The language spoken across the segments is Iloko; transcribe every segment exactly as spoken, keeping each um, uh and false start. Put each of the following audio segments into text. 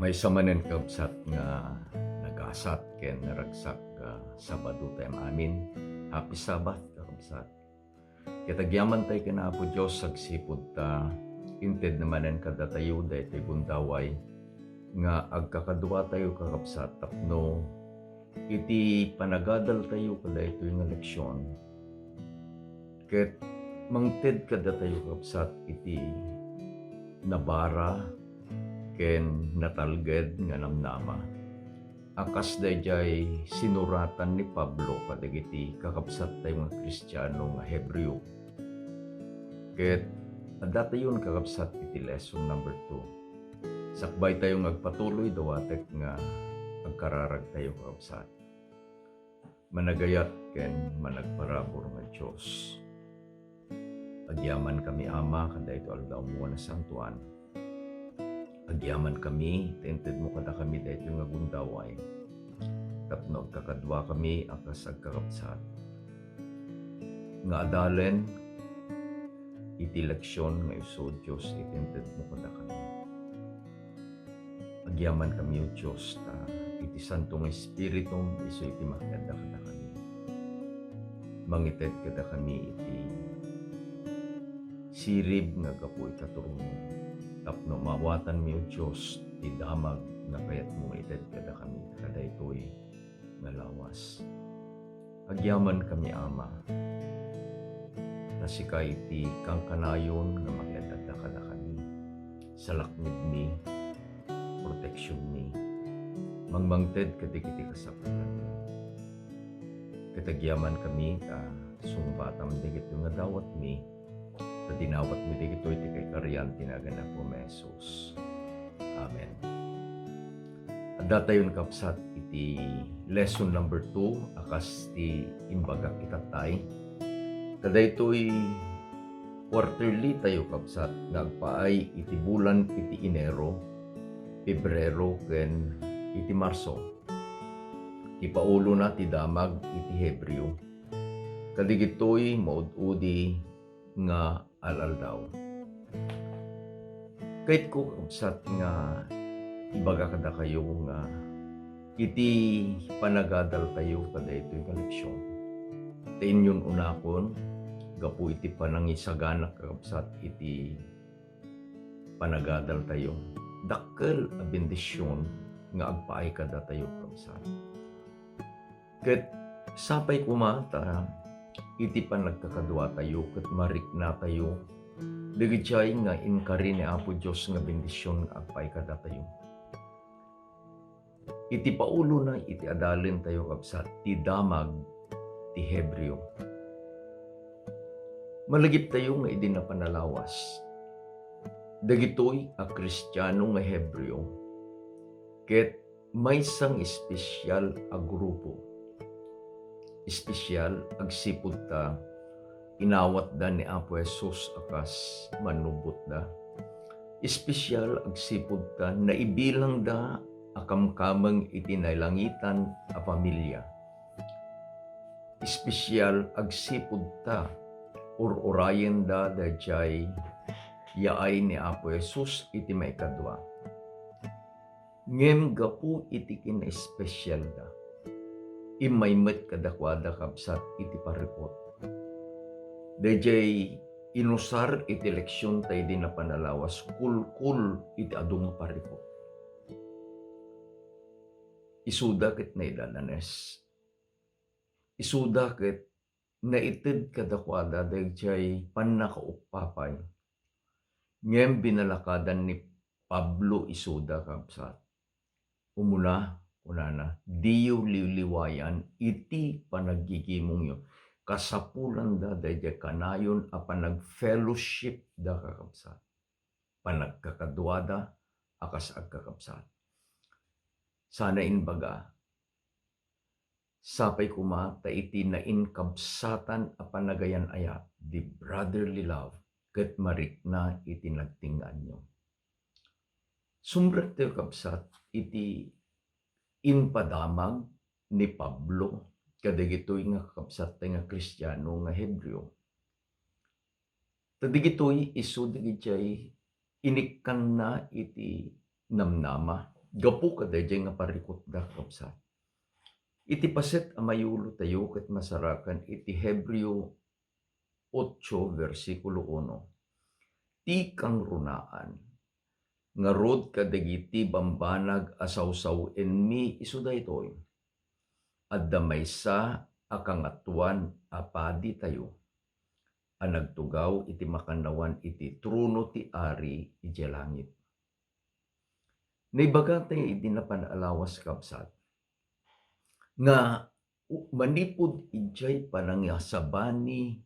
Maysa manen, kakabsat, nga nagasat ken naragsak nga Sabado tayo amin. Happy Sabbath, kakabsat. Ket agyaman tayo ken Apo Dios agsipud ta inted na manen kadatayo daytoy gundaway nga agkakadua tayo, kakabsat, tapno iti panagadal tayo kadaytoy nga leksion, ket mangted kadatayo, kakabsat, iti nabara ken natalged nga namnama a kas daydiay sinuratan ni Pablo kadagiti kakabsat tayo nga Kristiano nga Hebreo. Ket addatayon, kakabsat, iti lesson number two. Sakbay tayo nga agpatuloy, dawatek nga agkararag tayo, kakabsat. Managayat ken managparabur nga Dios, agyamankami, Ama, kadaytoy aldawmo nga nasantoan. Agyamankami ta intedmo kadakami daytoy nga gundaway tapno agkakaduakami a kas agkakabsat nga adalen iti leksion nga isu, Dios, iti intedmo kadakami. Agyamankami, O Dios, ta iti Santo nga Espiritum isu iti makiadda kadakami. Mangited kadakami iti sirib nga gapu iti katuronmo, tapno maawatanmi, O Dios, ti damag nga kayatmo nga ited kadakami kadaytoy nga lawas. Agyamankami, Ama, ta sika iti kankanayon nga makiadda kadakami, salaknibmi, proteksionmi, mangmangted kadagiti kasapulanmi. Ket agyamankami ta sungbatam dagitoy nga dawatmi, ta dinawatmi dagitoy iti kaikarian ti nagan Apo Jesus. Amen. Addatayon, kabsat, iti lesson number two a kas ti imbagak itattay. Kadaytoy quarterly tayo, kabsat, nga agpaay iti bulan iti Enero, Pebrero, ken iti Marso. Ti paulona ti damag iti Hebreo. Kadagitoy maud-udi nga al-aldaw. Kayatko, kabsat, nga ibaga kadakayo nga iti panagadal tayo kadaytoy nga leksion, ta inyon unakon, gapu iti panangisaganak, kabsat, iti panagadal tayo, dakkel a bendision nga agpaay kadatayo, kabsat. Ket sapay koma ta iti panagkakaduatayo ket mariknatayo dagiti nga inkari ni Apo Dios nga bendision nga agpaay kadatayo. Iti paulona iti adalentayo, kabsat, ti damag ti Hebreo. Malagiptayo nga idi napan a lawas, dagitoy a Kristiano nga Hebreo ket maysa nga espesial a grupo. Espesial agsipud ta inawatda ni Apo Jesus a kas mannubotda. Espesial agsipud ta naibilangda a kamkameng iti nailangitan a familia. Espesial agsipud ta ur-urayenda daydiay yaay ni Apo Jesus iti maikadua. Ngem gapu iti kinaespesialda, immay met kadakuada, kabsat, iti parikut. Daydiay inusar iti leksionta idi napan a lawas, kulkul iti adu nga parikut. Isuda ket naidadanes. Isuda ket naited kadakuada daydiay pannakauppapay. Ngem binalakadan ni Pablo isuda, kabsat. Umuna, kunana, "Diyo liwliwayan iti panaggigimongyo." Kasapulanda daydiay kanayon a panagfellowshipda, kakabsat. Panagkakaduada a kas agkakabsat. Sana imbaga, sapay koma ta iti nainkabsatan a panagayan-ayat, the brotherly love, ket marikna iti nagtingaanyo. Sumrektayo, kabsat, iti impadamag ni Pablo kadagitoy nga kakabsatta nga Kristiano nga Hebreo. Ta dagitoy isu dagiti inikkanna iti namnama, gapu kadaydiay nga parikutda, kakabsat. Iti paset a mayulotayo ket masarakan iti Hebreo otso, bersikulo uno, ti kangrunaan. Ngarud, kadagiti bambanag a sawsawenmi isu daytoy: adda maysa a Kangatoan a Paditayo a nagtugaw iti makannawan iti trono ti Ari idiay langit. Naibagatayo idi napan a lawas, kabsat, nga u-, manipud idiay panangasaba ni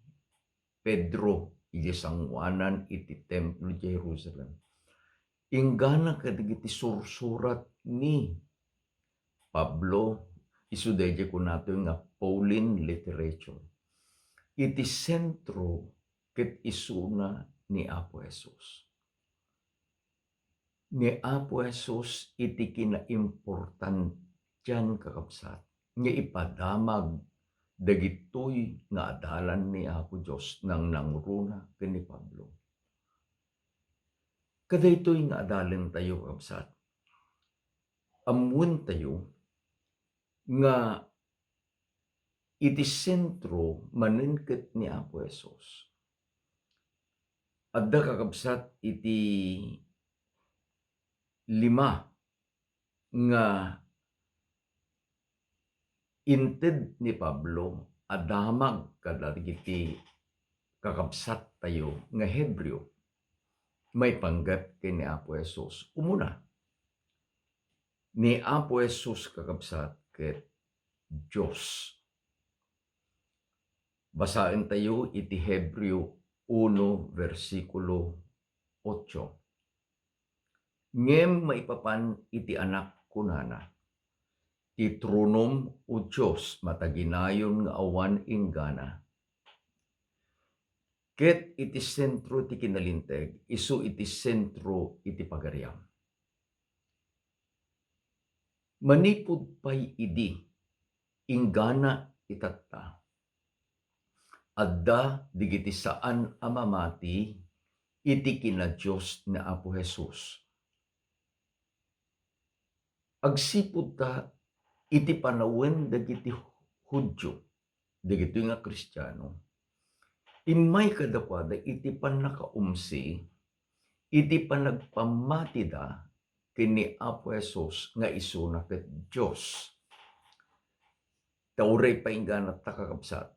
Pedro idiay sangoanan iti Templo idiay Jerusalem, inggana kadagiti sursurat ni Pablo, isu daydiay kunatoy nga Pauline literature, iti sentro ket isuna ni Apo Jesus. Ni Apo Jesus iti kinaimportantian, kakabsat, nga ipadamag dagitoy nga adalan ni Apo Dios nangnangruna ken ni Pablo. Kadaytoy nga adalentayo, kakabsat, ammoentayo nga iti sentro manen ket ni Apo Jesus. Adda, kakabsat, iti lima nga inted ni Pablo a damag kadagiti kakabsattayo nga Hebreo maipanggep ken ni Apo Jesus. Umuna, ni Apo Jesus, kakabsat, ket Dios. Basaentayo iti Hebreo uno, bersikulo otso. Ngem maipapan iti Anak, kunana, "Ti tronom, O Dios, mataginayon nga awan inggana." Ket iti sentro ti kinalinteg, isu iti sentro iti pagariam. Manipud pay idi, inggana itatta, adda digiti saan a mamati iti kina-Dios ni Apo Jesus. Agsipud ta iti panawen dagiti Judio, dagitoy nga Kristiano, immay kadakuada iti pannakaumsi iti panagpammatida ken ni Apo Jesus nga isuna ket Dios. Ta uray pay inggana ta, kakabsat,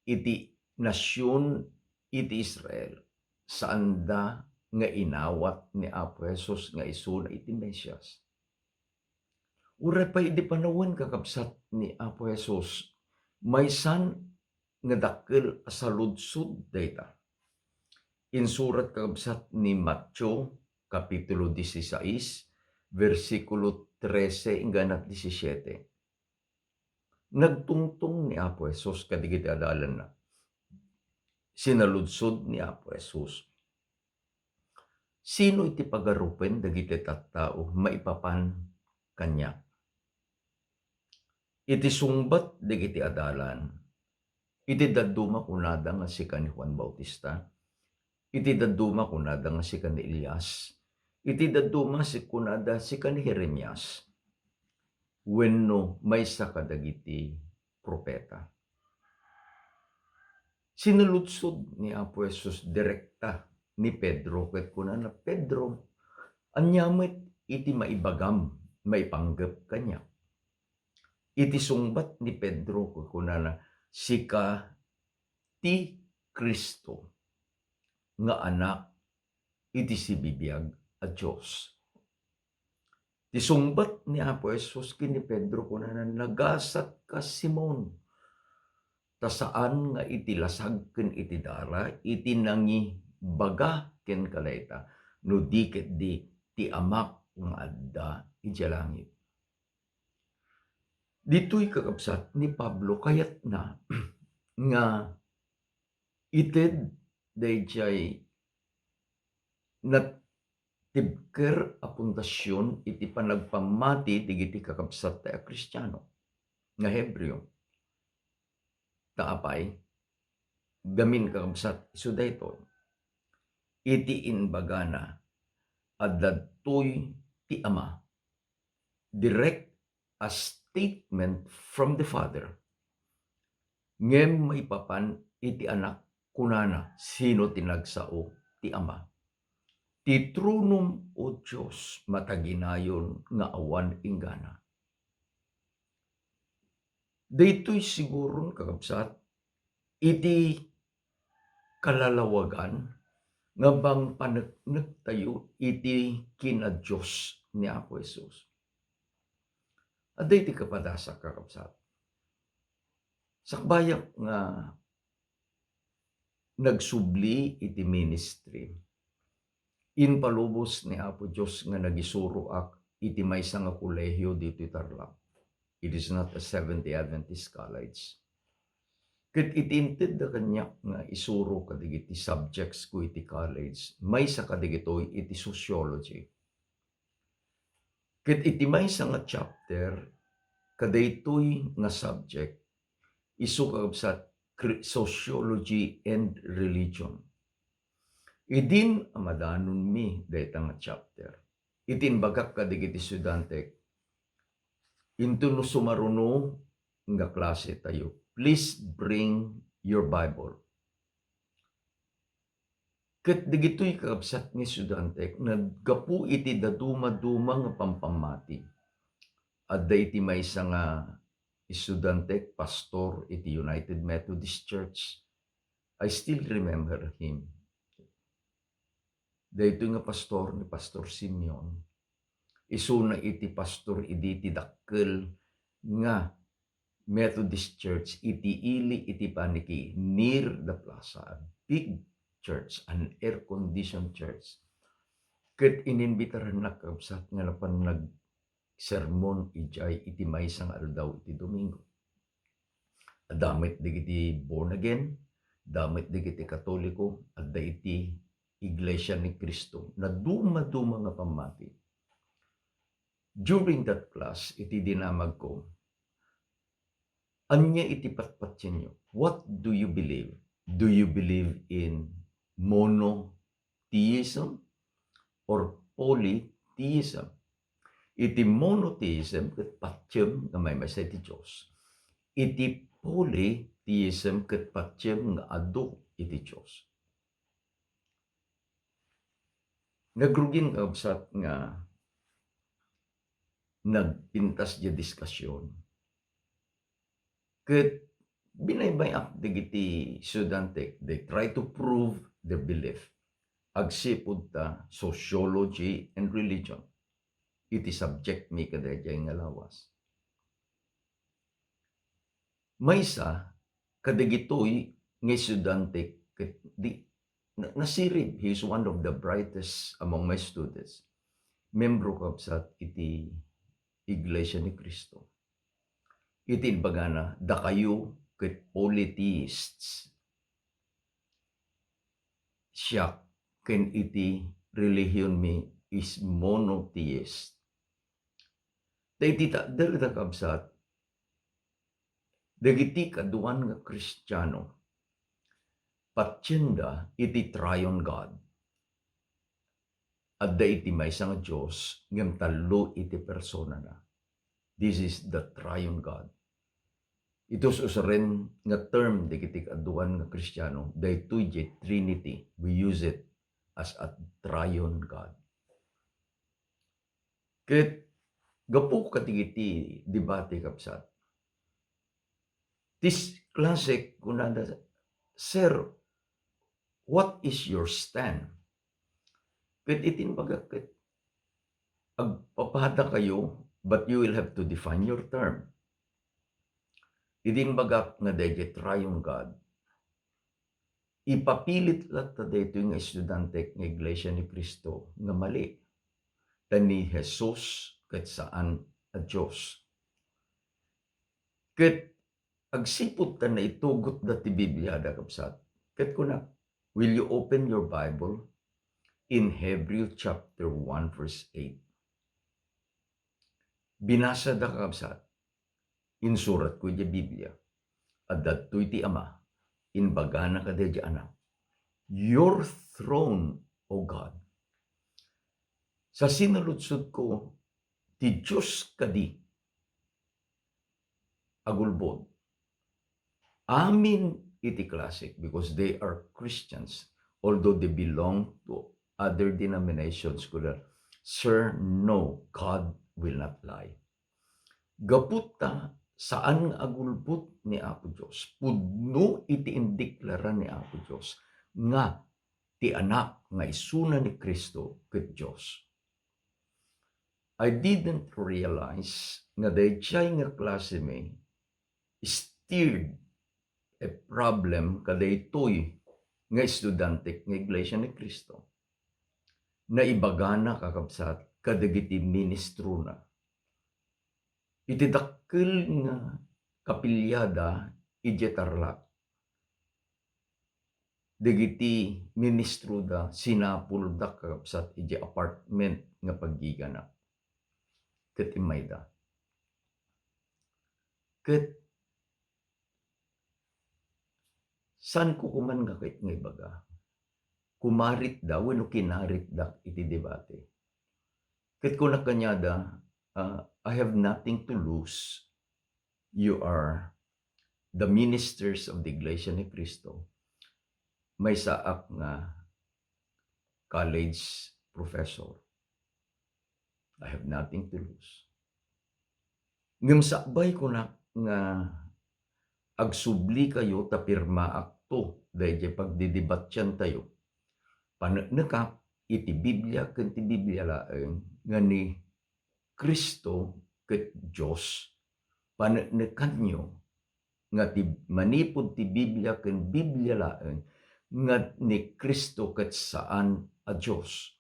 iti nasion iti Israel, saanda nga inawat ni Apo Jesus nga isuna iti Mesias. Uray pay idi panawen, kakabsat, ni Apo Jesus, maysan nga dakkel a saludsod dayta. Insurat, kakabsat, ni Mateo, Kapitulo dieciséis, bersikulo trese inggana disisiete. Nagtungtong ni Apo Jesus kadagiti adalanna. Sinaludsod ni Apo Jesus, "Sino iti pagarupen dagiti tattao maipapan kaniak?" Iti sungbat dagiti adalan, iti dadduma kunada nga sika ni Juan Bautista, iti dadduma kunada nga sika ni Elias, iti dadduma si kunada sika ni Jeremias, wenno maysa kadagiti propeta. Sinaludsod ni Apo Jesus direkta ni Pedro ket kunana, "Pedro, ania met iti maibagam maipanggep kaniak?" Iti sungbat ni Pedro, kunana, "Sika ti Cristo nga Anak iti sibibiag a Dios." Ti sungbat ni Apo Jesus ken ni Pedro, kunana, "Nagasatka, Simon, ta saan nga iti lasag ken iti dara iti nangibaga kenka dayta, no di ketdi ti Amak nga adda idiay langit." Ditoy, kakabsat, ni Pablo kayatna nga ited daydiay natibker a pundasion iti panagpammati dagiti kakabsatta a Kristiano nga Hebreo. Ta apay, gamin, kakabsat, isu daytoy, iti imbagana, "Adda ditoy ti Ama." direct a statement from the Father. Ngem maipapan iti Anak, kunana, "Sino ti nagsao? Ti Ama." Ti tronom, O Dios, mataginayon nga awan inggana. Daytoy siguron, kakabsat, iti kalalawagan nga mangpaneknektayo iti kina-Dios ni Apo Jesus. Adda iti kapadasa, kakabsat. Sakbayak nga nagsubli iti ministry, impalubos ni Apo Dios nga nagisuroak iti maysa nga kolehiyo ditoy Tarlac. It is not a Seventh-day Adventist college. Ket iti intedda kaniak nga isuro kadagiti subjects ko iti college, maysa kadagitoy iti sociology. Ket iti maysa nga chapter, kadaytoy nga subject, isu, kakabsat, cri-, sociology and religion. Idin a madanonmi dayta nga chapter, iti imbagak kadagiti estudiantek, "Intono sumaruno nga klase tayo, please bring your Bible." Ket dagitoy, kakabsat, nga estudiantek, naggapu iti dadumaduma nga pampammati. Adda iti maysa nga estudiantek, pastor iti United Methodist Church. I still remember him. Daytoy nga pastor ni Pastor Simeon, isuna iti pastor idi ti dakkel nga Methodist Church iti ili iti paniki, near the plaza, a big church, an air-conditioned church. Ket inimbitarannak, kabsat, nga napan nagsermon idiay iti maysa nga aldaw iti Domingo. Adda met dagiti born again, adda met dagiti Katoliko, adda iti Iglesia ni Cristo. Nadumaduma nga pammati. During that class, iti dinamagko, "Ania iti patpatienyo? What do you believe? Do you believe in monotheism or polytheism?" Iti monotheism, ket patiem nga maymaysa iti Dios. Iti polytheism, ket patiem nga adu iti Dios. Nagrugin, kabsat, nga nagpintas diay diskasion. Ket binaybay-ak dagiti estudiantek, they try to prove their belief. Agsipud ta sociology and religion iti subject mi kadaydiay nga lawas. Maysa kadagitoy nga estudiante ket di, na-, nasirib. He is one of the brightest among my students. Membro, kabsat, iti Iglesia ni Cristo. Iti imbagana, "Dakayo ket polytheists. Siak ken iti relihion mi is monotheist." Dagiti takder da, kabsat, dagiti kaduan nga Kristiano, patienda iti Triune God. Adda iti maysa nga Dios, ngem tallo iti personana. This is the Triune God. Iti us-usaren nga term dagiti kaduan nga Kristiano, daytoy diay Trinity. We use it as a Triune God. Ket gapu kadagiti debate, kabsat, ti s-, klasek kunada, "Sir, what is your stand?" Ket iti imbagak ket, "Agpapadakayo, but you will have to define your term." Iti imbagak nga daydiay Triune God, ipapilit latta daytoy nga estudiantek nga Iglesia ni Cristo nga mali. Ta ni Jesus ket saan a Dios. Ket agsipud ta naitugot da ti Biblia da, kabsat, ket kuna, "Will you open your Bible in Hebrew chapter one, verse eight?" Binasa da, kabsat. Insuratko idiay Biblia. Adda ditoy ti Ama, imbagana kadaydiay Anak, "Your throne, O God." Sa sinaludsodko ti Dios kadi agulbod. Amin iti classic because they are Christians, although they belong to other denominations, kuda, "Sir, no, God will not lie." Gapu ta saan nga agulbod ni Apo Dios. Pudno iti indeklara ni Apo Dios nga ti Anak nga isuna ni Cristo ket Dios. I didn't realize nga daydiay nga klase mi stirred a problem kadaytoy nga estudiantek nga Iglesia ni Cristo. Naibagana, kakabsat, kadagiti ministrona. Iti dakkel nga kapiliada idiay Tarlac, dagiti ministroda sinapulda, kakabsat, idiay apartment nga paggigana ket immayda. Ket saanko koma nga ket nga ibaga, kumaritda wenno kinaritdak iti debate. Ket kunak kaniada, ah, "I have nothing to lose. You are the ministers of the Iglesia ni Cristo." Maysaak nga college professor. "I have nothing to lose." Ngem sakbay kunak nga agsublikayo ta pirmaakto daydiay pagdidebatiantayo. Paneknekak iti Biblia ken ti Biblia laeng nga ni Cristo ket Dios. Paneknekanyo nga ti manipud ti Biblia ken Biblia laeng nga ni Cristo ket saan a Dios.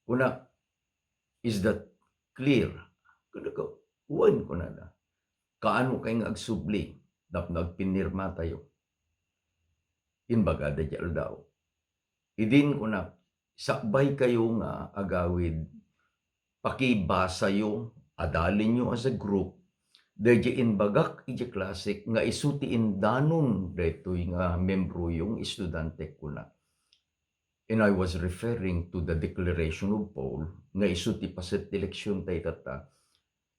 Kunak, "Is that clear?" Kunana, "Wen," kunada. "Kaano kay nga agsubli tapno agpinirmatayo?" Imbaga daydiay aldaw. Idin kunak, "Sakbay kayo nga agawid, pakibasayo, adalinyo as a group, daydiay imbagak idiay classic nga isu ti indanon daytoy nga membroyo nga estudiante," kunak. And I was referring to the declaration of Paul nga isu ti paset ti leksionta ita,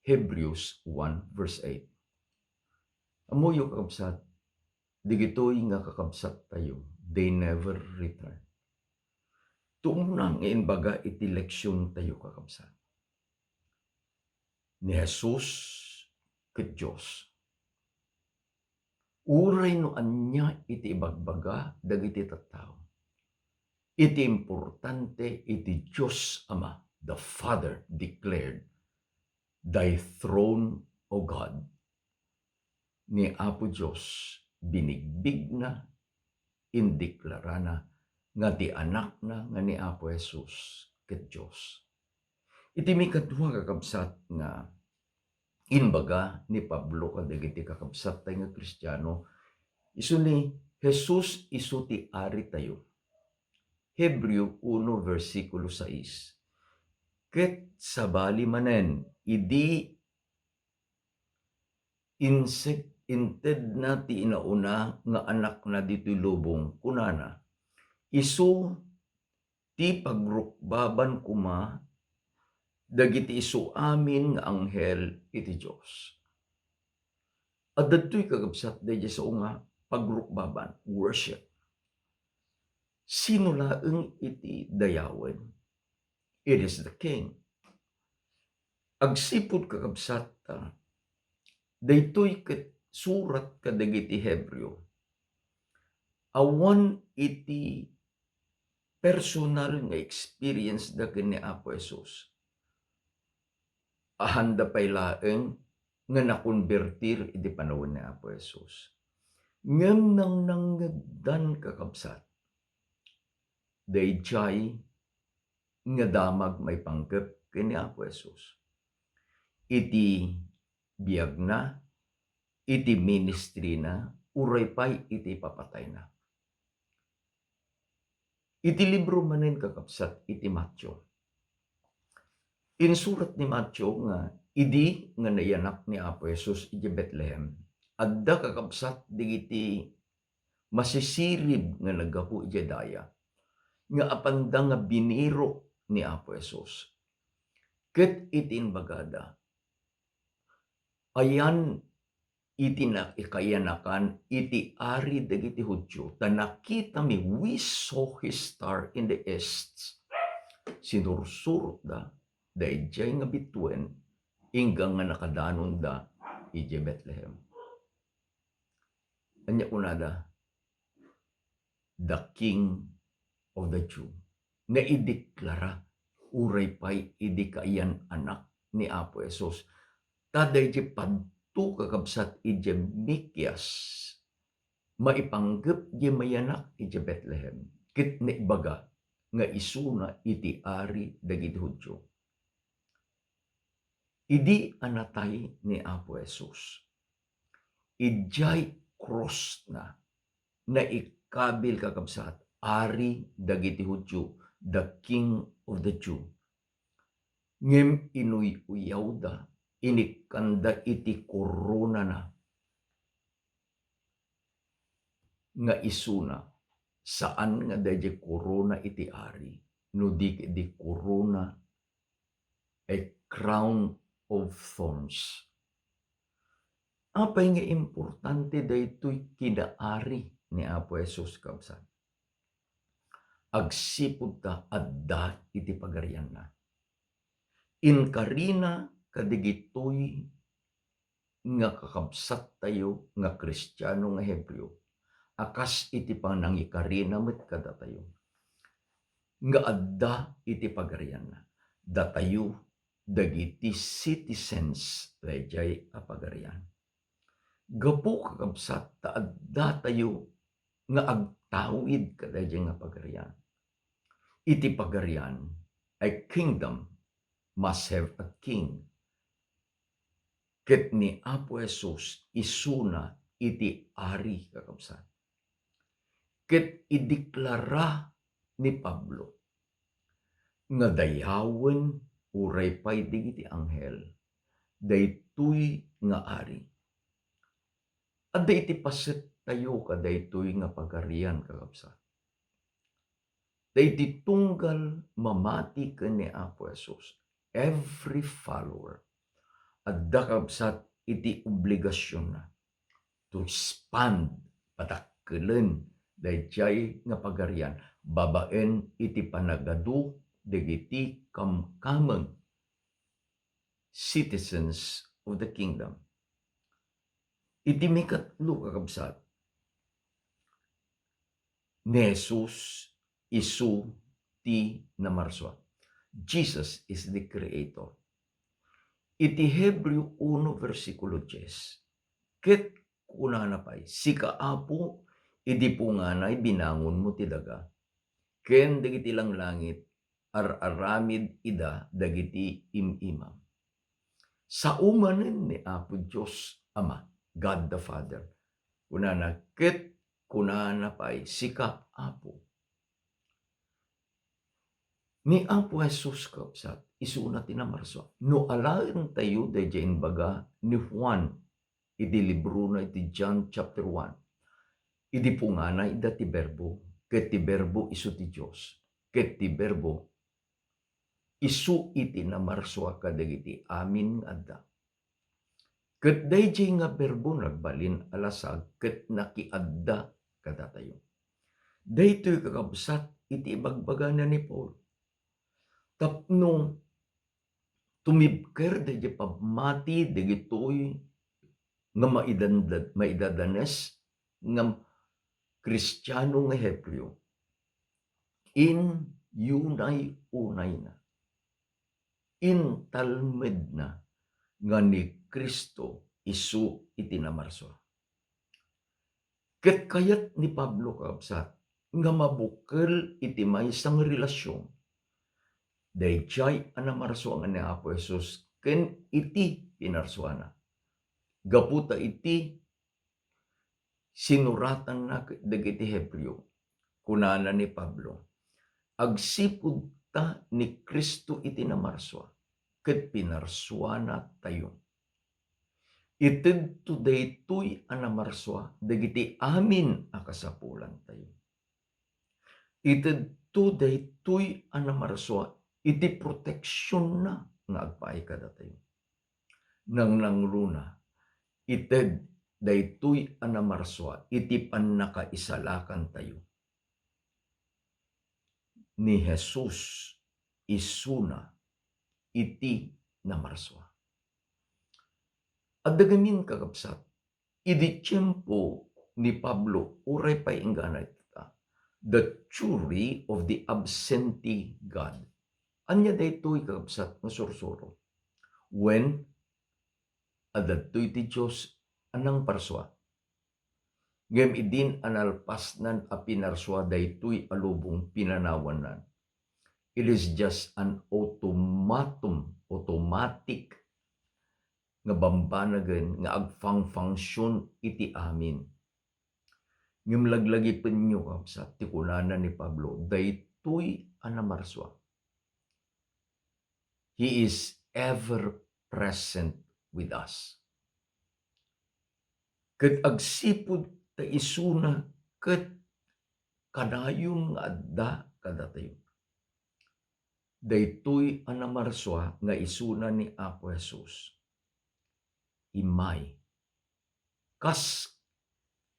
Hebrews one verse eight. Ammoyo, kakabsat, dagitoy nga kakabsattayo, they never return. Iti umuna nga imbaga iti leksiontayo, kakabsat, ni Jesus ket Dios. Uray no ania iti ibagbaga dagiti tattao, iti importante iti Dios Ama, the Father declared, "Thy throne, O God." Ni Apo Dios, binigbigna, indeklarana nga ti Anakna nga ni Apo Jesus ket Dios. Iti mikadua, kakabsat, nga imbaga ni Pablo kadagiti kakabsattayo nga Kristiano, isu ni Jesus isu ti Aritayo. Hebreo uno, bersikulo sais, "Ket sabali manen, idi insek-, intedna ti inauna nga anakna ditoy lubong, kunana, 'Isu ti pagrukbaban koma dagiti isu amin nga anghel iti Dios.'" Adda daytoy, kakabsat, daydiay sao nga pagrukbaban, worship. Sino laeng iti dayawen? It is the king. Agsipud, kakabsat, ta daytoy ket surat kadagiti Hebreo. Awan iti personal nga experience da ken ni Apo Jesus. Ahanna pay laeng nga nakonbertir iti panawen ni Apo Jesus. Ngem nangnangngegdan, kakabsat, daydiay nga damag maipanggep ken ni Apo Jesus iti biagna, iti ministrina, uray pay iti ipapatayna. Iti libro manen, kakabsat, iti Mateo. Insurat ni Mateo nga idi nga nayanak ni Apo Jesus iti Betlehem, adda, kakabsat, dagiti masisirib nga naggapu idiay daya nga apanda nga binirok ni Apo Jesus. Ket iti imbagada, ayan iti na-, kaiyanakan iti ari dagiti Judio, ta nakitami, we saw his star in the east. Sinursurotda daydiay nga bituen, ingga nga nakadanonda idiay Betlehem. Ania kunada? The King of the Jew. Naideklara uray pay idi kaiyan-anak ni Apo Jesus. Ta daydiay padto, kakabsat, idiay Mikias, maipanggep diay mayanak idiay Betlehem, ket naibaga nga isuna iti ari dagiti Judio. Idi a natay ni Apo Jesus, idiay krusna, naikabil, kakabsat, ari dagiti Judio, the King of the Jew. Ngem inuy-uyawda, inikkanda iti koronana nga isuna, saan nga daydiay korona iti ari, no di ket di korona, a crown of thorns. Apay nga importante daytoy kinaari ni Apo Jesus, kabsat? Agsipud ta adda iti pagarianna. Inkarina kadagitoy nga kakabsattayo nga Kristiano nga Hebreo, a kas iti panangikarina met kadatayo, nga adda iti pagarianna. Datayo dagiti citizens daydiay a pagarian. Gapu, kakabsat, ta addatayo nga agtawid kadaydiay nga pagarian. Iti pagarian, a kingdom must have a king. Ket ni Apo Jesus isuna iti ari, kakabsat. Ket ideklara ni Pablo nga dayawen uray pay dagiti anghel daytoy nga ari. Adda iti pasettayo kadaytoy nga pagarian, kakabsat. Daydi tunggal mamati ken ni Apo Jesus, every follower adda, kabsat, iti obligasionna to expand, padakkelen daydiay nga pagarian babaen iti panagadu dagiti kamkameng, citizens of the kingdom. Iti mikatlo, kakabsat, ni Jesus isu ti namarsua. Jesus is the creator. Iti Hebreo uno, bersikulo dies, ket kunana pay, "Sika, Apo, idi punganay binangonmo ti daga, ken dagiti langlangit, ar-aramid ida dagiti im-imam." Sao manen ni Apo Dios Ama, God the Father. Kunana, ket kunana pay, "Sika, Apo." Ni Apo Jesus, kabsat, isuna ti namarsua. No alaentayo daydiay imbaga ni Juan iti librona iti John chapter one, "Idi punganay adda ti Berbo, ket ti Berbo isu ti Dios, ket ti Berbo isu iti namarsua kadagiti amin nga adda. Ket daydiay nga Berbo nagbalin a lasag ket nakiadda kadatayo." Daytoy, kakabsat, iti ibagbagana ni Paul. Tapno tumibker daydiay pammati dagitoy nga maidanda-, maidadanes nga Kristiano nga Hebreo, inyunay-unayna, intalmedna nga ni Cristo isu iti namarsua. Ket kayat ni Pablo, kabsat, nga mabukel iti maysa nga relasion daydiay a namarsua nga ni Apo Jesus ken iti pinarsuana. Gapu ta iti sinuratanna dagiti Hebreo, kunana ni Pablo, "Agsipud ta ni Cristo iti namarsua, ket pinarsuanatayo. Itedto daytoy a namarsua dagiti amin a kasapulantayo. Itedto daytoy a namarsua iti proteksionna nga agpaay kadatayo. Nangnangruna, ited daytoy a namarsua iti pannakaisalakantayo ni Jesus isuna iti namarsua. Adda gamin, kakabsat, idi tiempo ni Pablo, uray pay inggana ita, the theory of the absentee God. Ania daytoy, kakabsat, nga sursuro? Wen, adda daytoy ti Dios a nangparsua. Ngem idin a nalpasnan a pinarsua daytoy a lubong, pinanawannan. It is just an automatum, automatic nga bambanagen nga agfangfangsion iti amin. Ngem laglagipenyo, kabsat, ti kunana ni Pablo, daytoy a namarsua. He is ever present with us. Ket agsipud ta isuna ket kanayon nga adda kadatayo. Daytoy a namarsua nga isuna ni Apo Jesus. Immay, kas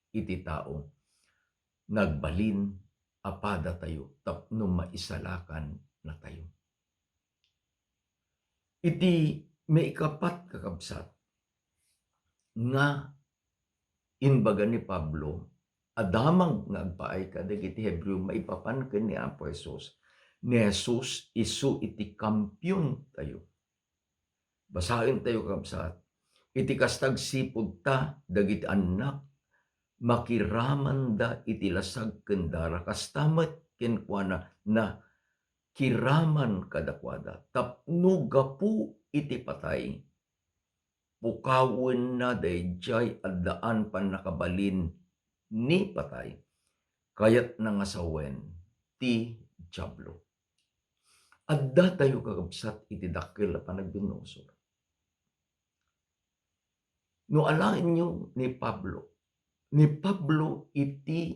iti tao, nagbalin a padatayo tapno maisalakannatayo. Iti maikapat, kakabsat, nga imbaga ni Pablo, a damag nga agpaay kadagiti Hebreo maipapan ken ni Apo Jesus, ni Jesus isu iti kampion tayo. Basaentayo, kabsat, iti kasta agsipud ta dagiti annak makiramanda iti lasag ken dara, kasta met kenkuana, nakiraman kadakuada, tapno gapu iti patay, pukawenna daydiay addaan pannakabalin ni patay, kayatna nga sawen ti Diablo. Addatayo, kakabsat, iti dakkel a panagbinnusor. No alaenyo ni Pablo, ni Pablo iti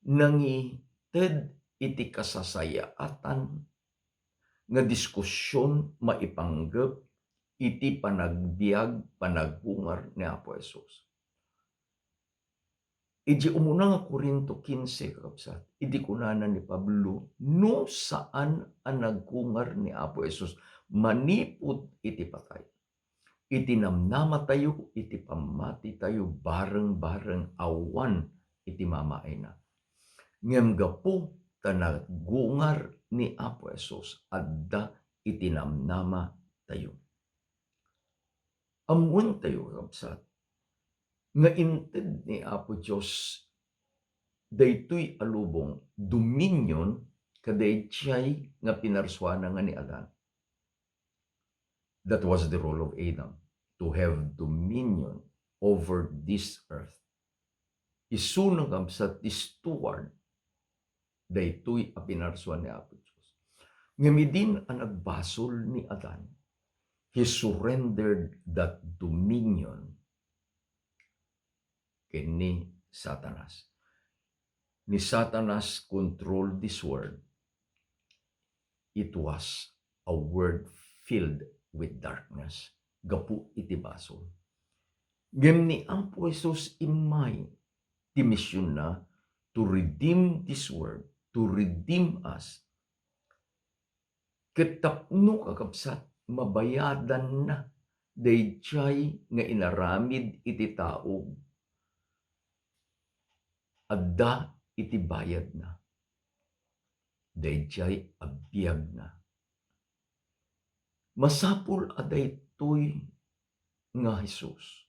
nangited iti kasasayaatan nga diskusion maipanggep iti panagbiag, panaggungar ni Apo Jesus. Iti umuna nga Corinto quince, kakabsat, idi kunana ni Pablo, no saan a naggungar ni Apo Jesus manipud iti patay, iti namnamatayo, iti pammatitayo, bareng-bareng awan iti mamaayna. Ngem gapu ta naggungar ni Apo Jesus, adda iti namnamatayo. Ammoentayo, kakabsat, nga inted ni Apo Dios daytoy a lubong, dominion, kadaydiay nga pinarsuana nga ni Adan. That was the role of Adam, to have dominion over this earth. Isuna, kabsat, ti steward daytoy a pinarsuan ni Apo Dios. Ngem idin a nagbasol ni Adan, he surrendered that dominion ken ni Satanas. Ni Satanas control this world. It was a world filled with darkness gapu iti basol. Ngem ni Apo Jesus immay ti missionna to redeem this world, to redeem us. Ket tapno, kakabsat, mabayadanna daydiay nga inaramid iti tao, adda iti bayadna. Daydiay a biagna. Masapul a daytoy nga Jesus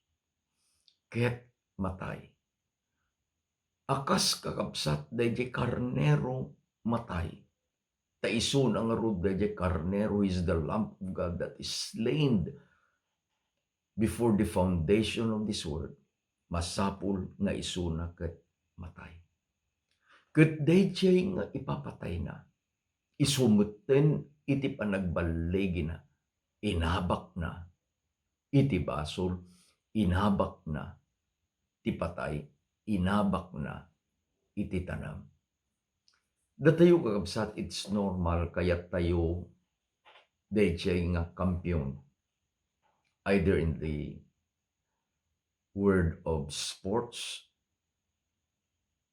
ket matay. A kas, kakabsat, daydiay karnero matay. Ta isuna ngarud daydiay karnero, is the Lamb of God that is slain before the foundation of this world. Masapul nga isuna ket matay. Ket daydiay nga ipapatayna, isu metten iti panagballigina, inabakna iti basol, inabakna ti patay, inabakna iti tanem. Datayo, kakabsat, it's normal, kayattayo daydiay nga kampiyon, either in the world of sports,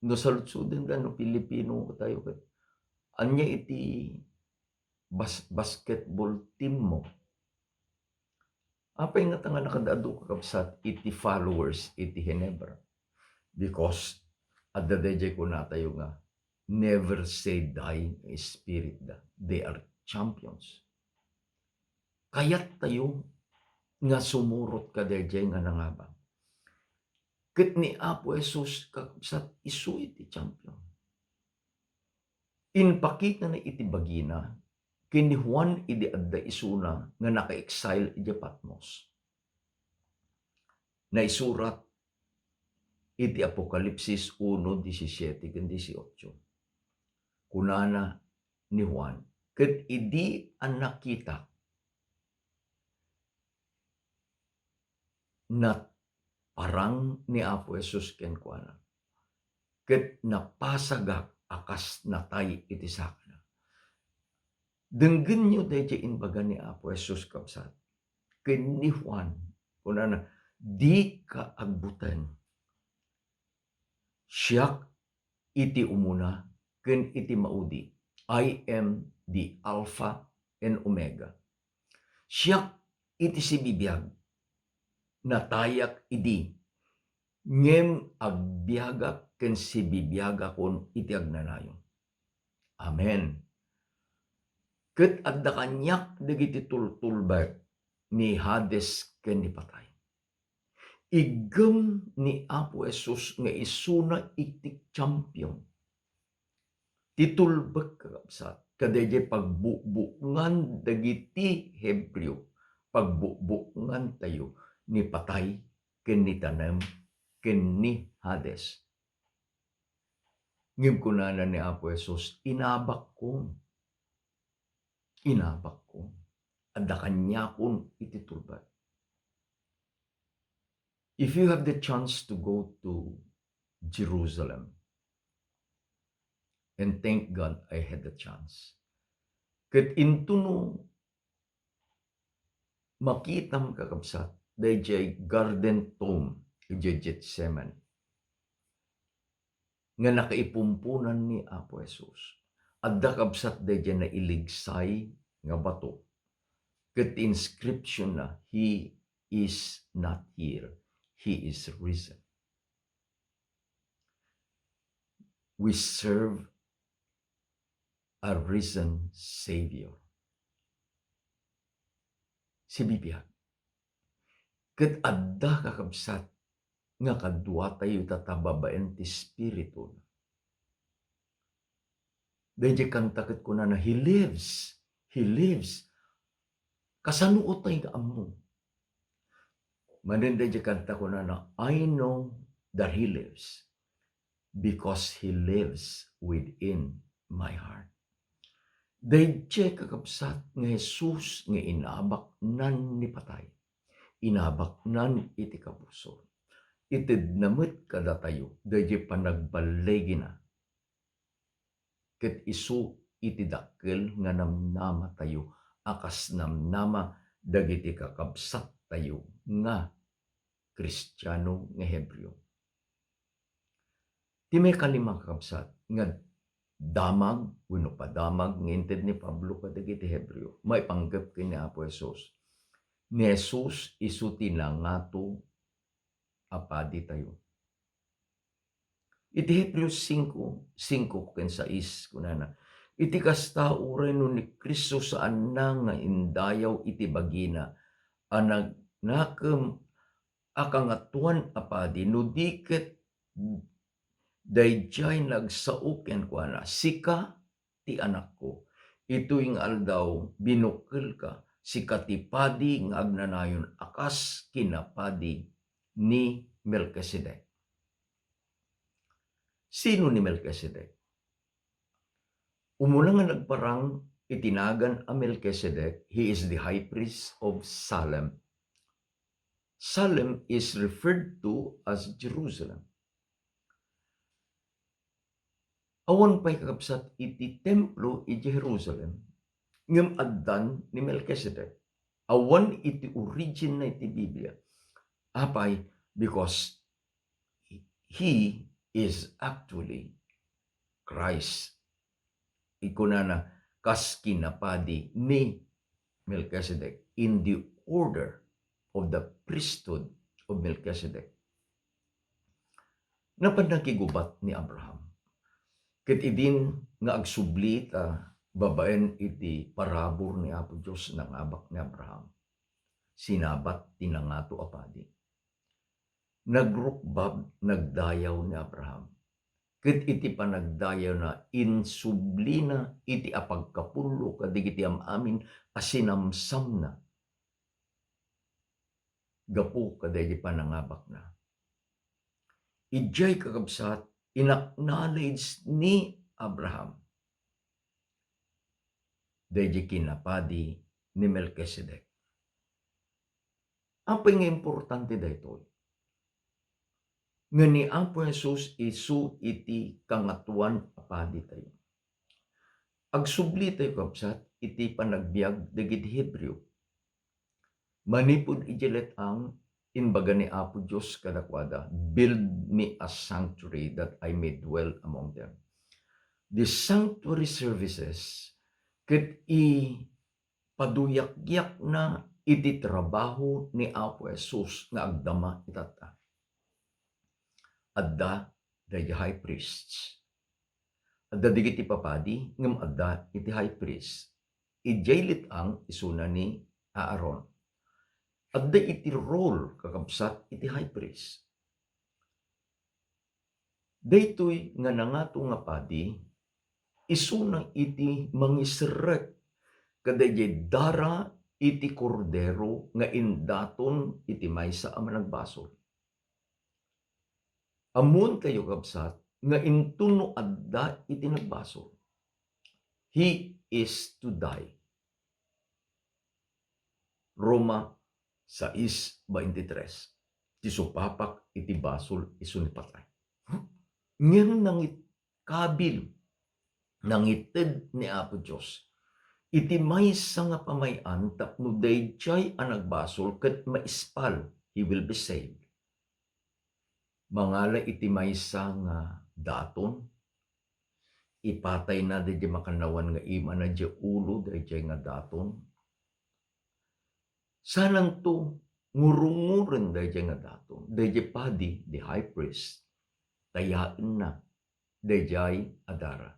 no saludsodenda no Pilipino tayo ket, ania iti bas-, basketball team mo? Apay ngata nga nakaad-adu, kakabsat, iti followers iti Ginebra? Because adda daydiay kunatayo nga never say die nga spirit da. They are champions. Kayattayo nga sumurot kadaydiay nga nangabang. Ket ni Apo Jesus, kakabsat, isu iti champion. Impakitana iti bagina ken ni Juan idi adda isuna nga naka-exile idiay Patmos. Naisurat iti Apokalipsis uno, disisiete ken dieciocho. Kunana ni Juan, ket idi a nakitak, nat-, parang ni Apo Jesus kenkuana, ket napasagak a kas natay iti sakana. Denggenyo daydiay imbaga ni Apo Jesus, kabsat, ken ni Juan. Kunana, "Dika agbuteng. Siak iti umuna ken iti maudi. I am the Alpha and Omega. Siak iti sibibiag. Natayak idi, ngem agbiagak ken sibibiagakon iti agnanayon." Amen. Ket adda kaniak dagiti tultulbek ni Hades ken ni patay. Iggem ni Apo Jesus nga isuna iti champion. Ti tulbek, kakabsat, kadaydiay pagbukbukngan dagiti Hebreo, pagbukbukngan tayo ni patay, ken ni tanem, ken ni Hades. Ngem kunana ni Apo Jesus, "Inabakko. Inabakko. Adda kaniakon iti tulbek." If you have the chance to go to Jerusalem, and thank God I had the chance. Ket intono makitam, kakabsat, daydiay garden tomb idiay Getsemane nga nakaipumponan ni Apo Jesus. Adda, kabsat, daydiay nailigsay nga bato. Ket inscription na, "He is not here. He is risen." We serve a risen Savior. Sibibiag. Ket adda, kakabsat, nga kaduatayo ita ta babaen ti Espiritu. Daydiay kanta ket kunana, "He lives, He lives." Kasano utay nga ammo? Manen daydiay kanta kunana, "I know that He lives because He lives within my heart." Daydiay, kakabsat, nga Jesus nga inabaknan ni patay, inabaknan iti kabusor. Itedna met kadatayo daydiay panagballigina ket isu iti dakkel nga namnamatayo a kas namnama dagiti kakabsattayo nga Kristiano nga Hebreo. Ti maikalima, kakabsat, nga damag wenno padamag nga inted ni Pablo kadagiti Hebreo, maipanggep ken ni Apo Jesus. Ni Jesus isu ti nangato a paditayo. Iti Hebreo singko, singko ken sais, kunana, "Iti kasta, uray no ni Cristo saanna nga indayaw iti bagina a nagnakem a Kangatoan a Padi, no di ket daydiay nagsao kenkuana, 'Sika ti Anakko, itoy nga aldaw binukkelka, sika ti padi nga agnanayon a kas kinapadi ni Melkisedek.'" Sino ni Melkisedek? Umuna nga nagparang iti nagan a Melkisedek, he is the high priest of Salem. Salem is referred to as Jerusalem. Awan pay, kakabsat, iti templo iti Jerusalem, ngem addan ni Melchizedek. Awan iti originna iti Biblia. Apay? Because he is actually Christ. Ikunana, kas kinapadi ni Melchizedek, in the order of the priesthood of Melchizedek. Napan nakigubat ni Abraham. Ket idin nga agsubli ta babaen iti parabur ni Apo Dios nangabak ni Abraham, sinabat ti nangato a padi. Nagrukbab, nagdayaw ni Abraham. Ket iti panagdayawna, insublina iti apagkapullo kadagiti am-amin a sinamsamna gapu kadagiti panangabakna. Idiay, kakabsat, in-acknowledge ni Abraham daydi kinapadi ni Melchizedek. Apay nga importante daytoy? Nga ni Apo Jesus isu iti Kangatoan a Paditayo. Agsubli tayo, kabsat, iti panagbiag dagiti Hebreo. Manipud idiay let-ang, imbaga ni Apo Dios kadakuada, "Build me a sanctuary that I may dwell among them." The sanctuary services ket ipaduyakgakna iti trabaho ni Apo Jesus nga agdama itatta. Adda daydi high priests. Adda dagiti papadi ngem adda iti high priest. Idiay let-ang isuna ni Aaron. Adda iti role, kakabsat, iti high priest. Daytoy nga nangato nga padi, isuna iti mangisrek kadaydiay dara iti kordero nga indaton iti maysa a managbasol. Ammoentayo, kabsat, nga inton no adda iti nagbasol, he is to die. Roma sais veintitrés, "Ti supapak iti basol isu ni patay." Ngem nangitkabil, nangited ni Apo Dios iti maysa nga pamay-an tapno daydiay a nagbasol ket maispal, he will be saved. Mangala iti maysa nga daton, ipatayna daydiay makannawan nga imana idiay ulo daydiay nga daton. Sananto ngurunguren daydiay nga daton, daydiay padi, the high priest, tayaenna daydiay a dara.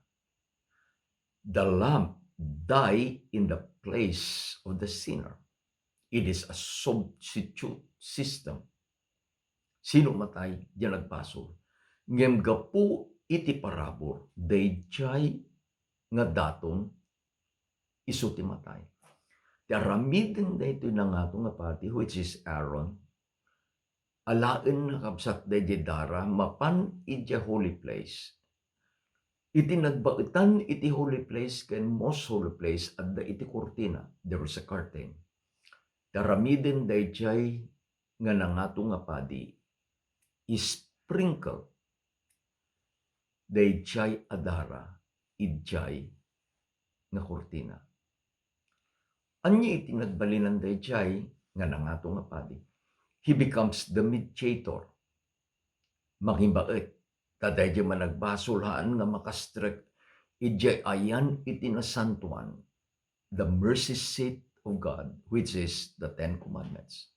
The lamb die in the place of the sinner. It is a substitute system. Sino matay? Diay nagbasol. Ngem gapu iti parabur, daydiay nga daton isu ti matay. Ti aramiden daytoy nangato nga padi, which is Aaron, alaenna, kabsat, daydiay dara mapan idiay holy place. Iti nagbaetan iti holy place ken most holy place, adda iti kurtina. There is a curtain. Ti aramiden daydiay nga nangato nga padi, isprinkle daydiay a dara idiay nga kurtina. Ania iti nagbalinan daydiay nga nangato nga padi? He becomes the mediator. Mangibaet, ta daydiay managbasol haan nga makastrek idiay ayan iti nasantoan, the mercy seat of God, which is the Ten Commandments.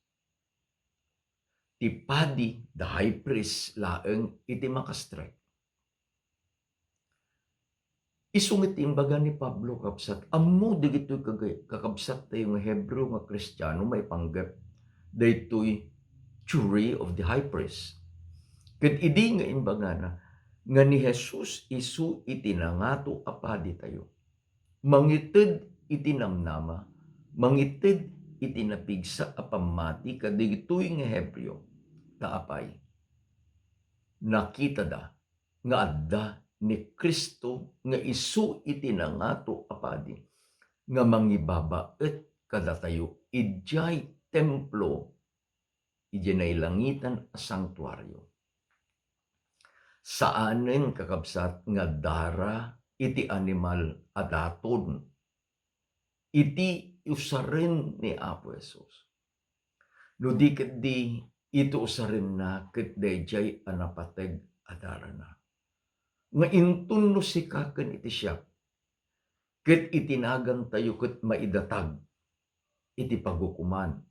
Ti padi, the high priest laeng iti makastrek. Isu nga ti imbaga ni Pablo, kabsat, ammo dagitoy kagay-, kakabsat tayo nga Hebreo nga Kristiano maipanggep daytoy theory of the high priest. Ket idi nga imbagana nga ni Jesus isu iti nangato a padi tayo, mangited iti namnama, mangited iti napigsa a pammati kadagitoy nga Hebreo. Ta apay? Nakitada nga adda ni Cristo nga isu iti nangato a padi nga mangibabaet kadatayo idiay templo, idiay nailangitan a santuario. Saanen, kakabsat, nga dara iti animal a daton. iti usaren ni Apo Jesus. No di ketdi iti usarenna ket daydiay a napateg a darana. Nga inton no sika ken iti siak, ket iti nagantayo ket maidatag iti pagukoman.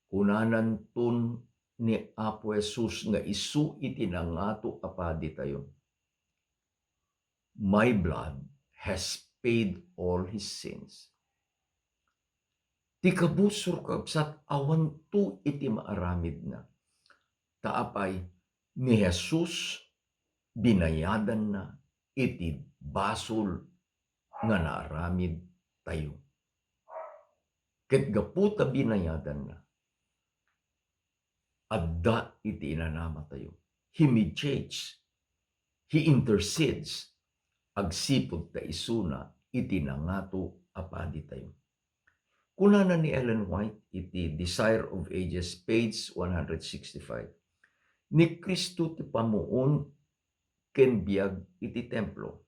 Kunananton ni Apo Jesus nga isu iti nangato a paditayo. My blood has paid all his sins. Ti kabusor, kabsat, awanto iti maaramidna. Ta apay, ni Jesus, binayadanna iti basol nga naaramid tayo. Ket gapu ta binayadanna, adda iti inanamatayo. He mediates, he intercedes, agsipud ta isuna iti nangato a paditayo. Kunana ni Ellen White iti Desire of Ages, page one hundred sixty-five, "Ni Cristo ti pamuon ken biag iti templo.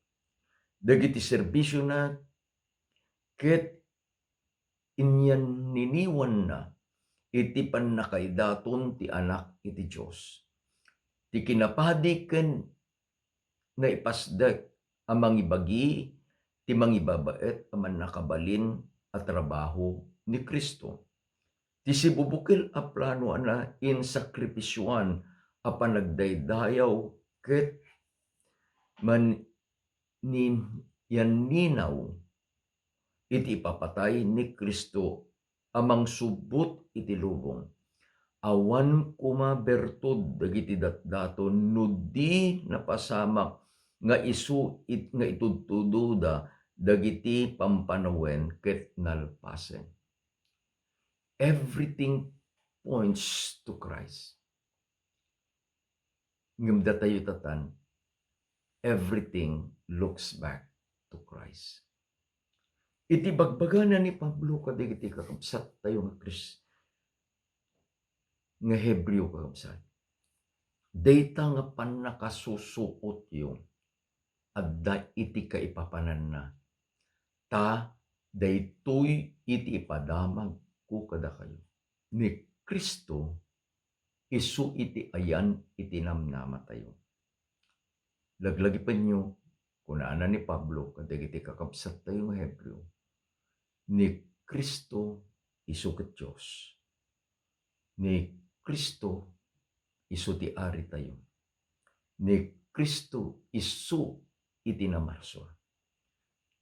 Dagiti serbisiona ket inyanniniwanna iti pannakaidaton ti Anak iti Dios. Ti kinapadi ken naipasdek a mangibagi ti mangibabaet a mannakabalin a trabaho ni Cristo. Ti sibubukel a plano a nainsakripisioan a panagdaydayaw ket man-, ni-, yanninaw iti ipapatay ni Cristo a mangsubbot iti lubong. Awan koma bertud dagiti datdaton no di napasamak nga isu it-, nga itudtudoda dagiti pampanawen ket nalpasen." Everything points to Christ. Ngem datayo tatan, everything looks back to Christ. Iti bagbagana ni Pablo kadagiti kakabsattayo nga Kris-, nga Hebreo, kakabsat, dayta nga pannakasusuotyo adda iti kaipapananna, ta daytoy iti ipadamagko kadakayo. Ni Cristo isu iti ayan iti namnamatayo. Laglagipenyo, kunana ni Pablo kadagiti kakabsattayo nga Hebreo, "Ni Cristo isu ket Dios. Ni Cristo isu ti Aritayo. Ni Cristo isu iti namarsua.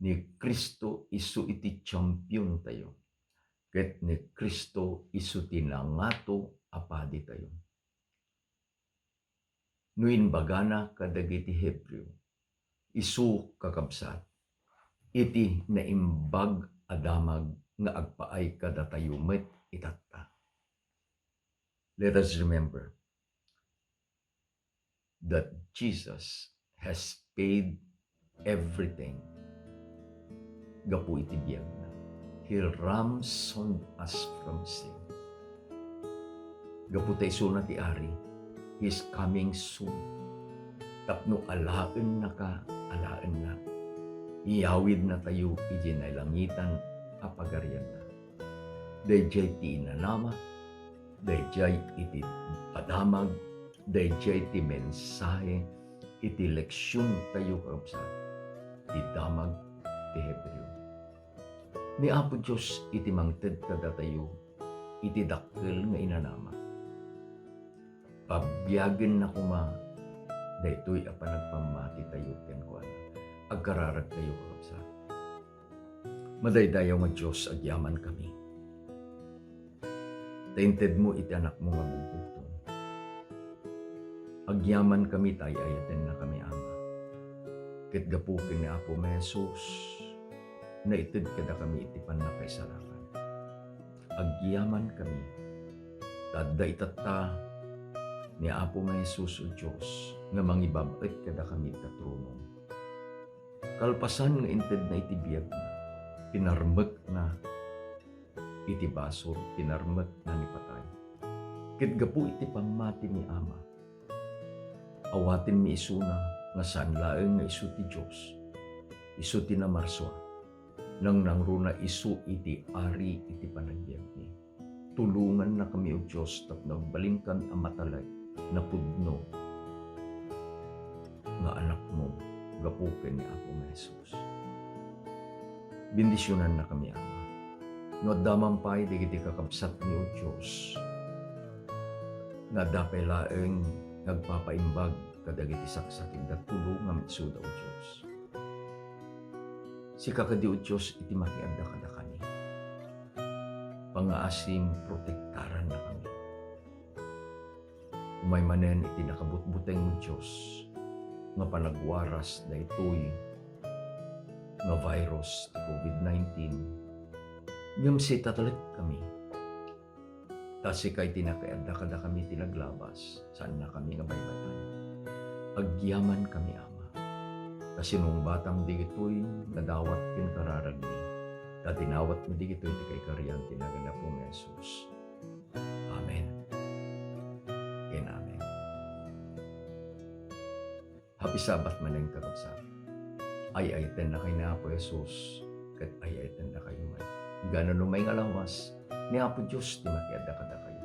Ni Cristo isu iti championtayo. Ket ni Cristo isu ti nangato a paditayo." No imbagana kadagiti Hebreo, isu, kakabsat, iti naimbag a damag nga agpaay kadatayo met itatta. Let us remember that Jesus has paid everything gapu iti biagna. He ransomed us from sin. Gapu ta isuna ti Ari, He is coming soon. Tapno alaennaka, alaennak. Iyawidnatayo iti nailangitan a pagarianna. Daydiay ti inanama, daydiay iti padamag, daydiay ti mensahe iti leksiontayo, kakabsat, ti damag ti Hebreo. Ni Apo Dios iti mangted kadatayo iti dakkel nga inanama. Pabiagenna koma daytoy a panagpammatitayo kenkuana. Agkararagtayo, kakabsat. Madaydayaw nga Dios, agyamankami ta intedmo iti Anakmo nga bugbugtong. Agyamankami ta ay-ayatennakami, Ama. Ket gapu ken ni Apo nga Jesus, naited kadakami iti pannakaisalakan. Agyamankami ta adda itatta ni Apo nga Jesus, O Dios, nga mangibab-et kadakami ita tronom. Kalpasan nga intedna iti biagna, pinarmekna iti basol, pinarmekna ni patay. Ket gapu iti pammatimi, Ama, awatenmi isuna nga saan laeng nga isu ti Dios, isu ti namarsua. nangnangruna isu iti ari iti panagbiagmi. Tulongannakami, O Dios, tapno agbalinkan a matalek, napudno nga anakmo gapu ken ni Apo nga Jesus. Bendisionannakami, Ama. No adda man pay dagiti kakabsatmi, O Dios, nga adda pay laeng nga agpapaimbag kadagiti saksakitda, tulongam isuda, O Dios. Sika kadi, O Dios, iti makiadda kadakami. Pangngaasim, protektarannakami. Umay manen iti nakabutbuteng, O Dios, nga panagwaras daytoy nga virus ti covid nineteen, ngem sitalekkami. Ta sika iti nakiadda kadakami ti naglabas, saannakami nga baybay-an. Agyamankami, Ama, ta sinungbatam dagitoy nga dawat ken kararagmi, ta dinawatmi dagitoy iti kaikarian ti nagan ni Apo nga Jesus. Amen ken amen. Happy Sabbath manen, kakabsat. Ay-ayatennakayo ni Apo Jesus, ket ay-ayatennakayo met. Inggana no umay nga lawas, ni Apo Dios ti makiadda kadakayo.